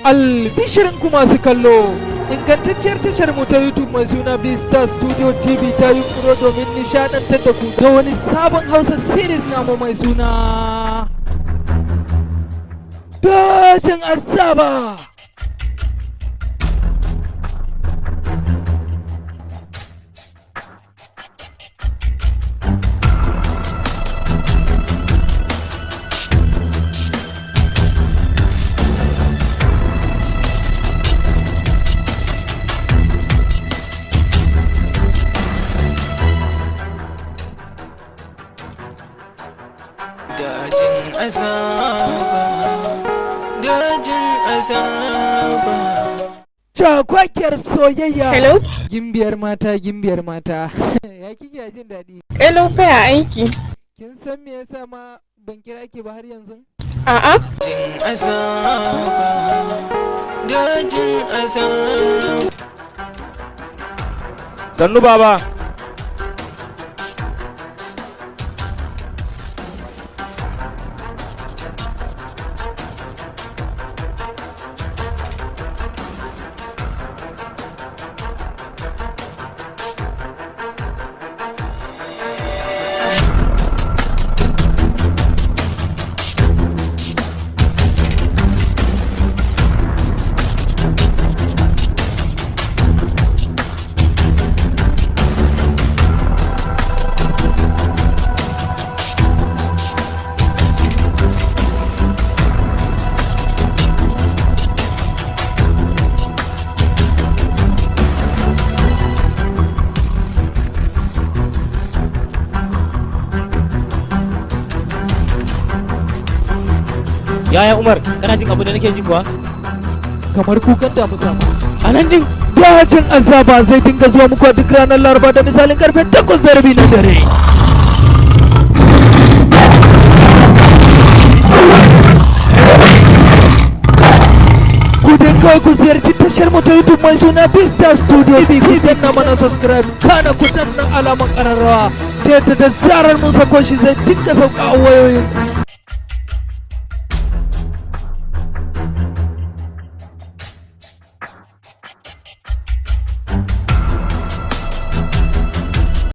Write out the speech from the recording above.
Albishirin ku masu kallo, ingantacciyar tashar mu ta YouTube mai suna Vista Studio TV ta yi kuro domin nishadantar da ku ta wani sabon Hausa series namu mai suna Dajin Azaba. Dajin azaba, dajin azaba. Cakwakiyar soyayya. Hello? Gimbiyar mata, gimbiyar mata. Ya kike jin daɗi? Hello, fa ya aiki? Kin san me yasa ma ban kira ki ba har yanzu? A'a. Dajin azaba, dajin azaba. Sannu, baba. Yaya Umar, kana jin abu da nake ji kuwa? Kamar kukan damusa ma. A nan din. Dajin Azaba zai dinga zuwa muku a duk ranar Laraba da misalin karfe 8:30 na dare. Ku dai kawai ku ziyarci tashar mu ta YouTube mai suna Vista Studio TV, ku danna mana subscribe, kana ku danna alamar ƙararrawa ta yadda da zarar mun sako shi zai dinga sauka a wayoyin.